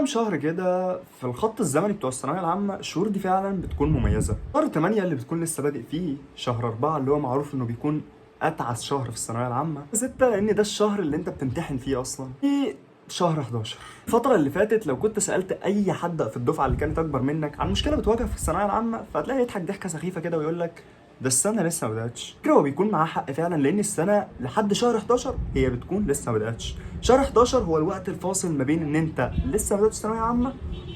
كام شهر كده في الخط الزمني بتوع الثانوية العامة، الشهور دي فعلا بتكون مميزة. شهر 8 اللي بتكون لسه بادئ فيه، شهر 4 اللي هو معروف انه بيكون اتعس شهر في الثانوية العامة، 6 لان ده الشهر اللي انت بتمتحن فيه اصلا، في شهر 11. الفترة اللي فاتت لو كنت سألت أي حد في الدفعة اللي كانت أكبر منك عن مشكلة بتواجهك في الثانوية العامة، فهتلاقيه يضحك ضحكة سخيفة كده ويقول لك ده السنة لسه ما بدأتش. فكرة هو بيكون معاه حق فعلا، لأن السنة لحد شهر 11 هي بتكون لسه ما بدأتش. شهر 11 هو الوقت الفاصل ما بين إن أنت لسه ما بدأتش ثانوية عامة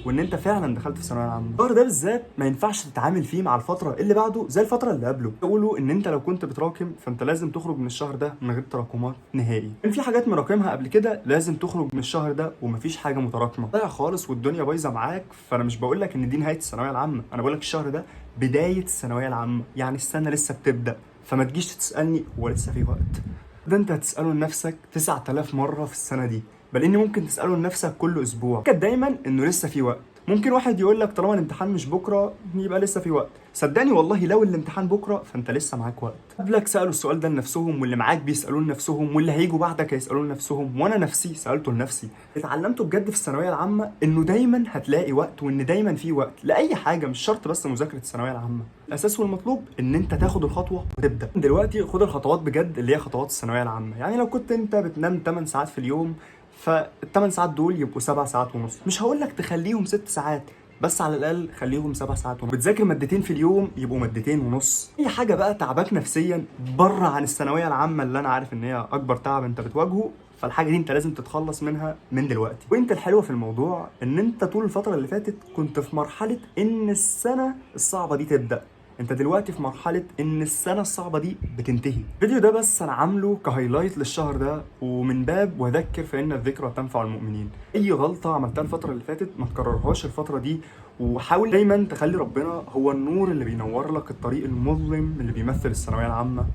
وإن أنت فعلا دخلت في ثانوية عامة. الشهر ده بالذات ما ينفعش تتعامل فيه مع الفترة اللي بعده زي الفترة اللي قبله. يقولوا إن أنت لو كنت بتراكم فأنت لازم تخرج من الشهر ده من غير تراكمات نهائي. كان في حاجات مراكمها قبل كده لازم تخرج من الشهر ده ومفيش حاجة متراكمة. ضايع خالص والدنيا بايظة معاك. فأنا مش بقول لك إن دي نهاية الثانوية العامة، أنا بقول لك الشهر ده بداية الثانوية العامة، يعني السنة لسه بتبدأ. فما تجيش تسألني هو لسه في وقت. ده انت هتسأله لنفسك 9000 مرة في السنة دي، بل ان ممكن تسأله لنفسك كل اسبوع. كانت دايما انه لسه في وقت. ممكن واحد يقول لك طالما الامتحان مش بكره يبقى لسه في وقت. صدقني والله لو الامتحان بكره فانت لسه معاك وقت. قبلك سألوا السؤال ده لنفسهم، واللي معاك بيسألوه لنفسهم، واللي هيجوا بعدك هيسألوه لنفسهم، وانا نفسي سألته لنفسي. اتعلمته بجد في الثانوية العامة انه دايما هتلاقي وقت، وان دايما في وقت لأي حاجة، مش شرط بس مذاكرة الثانوية العامة. الاساس والمطلوب ان انت تاخد الخطوة وتبدأ دلوقتي. خد الخطوات بجد اللي هي خطوات الثانوية العامة. يعني لو كنت انت بتنام 8 ساعات في اليوم، فالثمان ساعات دول يبقوا 7 ساعات ونص. مش هقول لك تخليهم 6 ساعات، بس على الاقل خليهم 7 ساعات ونص. بتذاكر مادتين في اليوم يبقوا مادتين ونص. اي حاجة بقى تعباك نفسيا بره عن الثانوية العامة اللي انا عارف ان هي اكبر تعب انت بتواجهه، فالحاجه دي انت لازم تتخلص منها من دلوقتي. وانت الحلوة في الموضوع ان انت طول الفترة اللي فاتت كنت في مرحلة ان السنة الصعبة دي تبدا، انت دلوقتي في مرحلة ان السنة الصعبة دي بتنتهي. الفيديو ده بس انا عامله ك highlight للشهر ده، ومن باب وذكر فان الذكرى تنفع المؤمنين. اي غلطة عملتها الفترة اللي فاتت ما تكررهاش الفترة دي، وحاول دايما تخلي ربنا هو النور اللي بينور لك الطريق المظلم اللي بيمثل الثانوية العامة.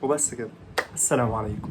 وبس كده، السلام عليكم.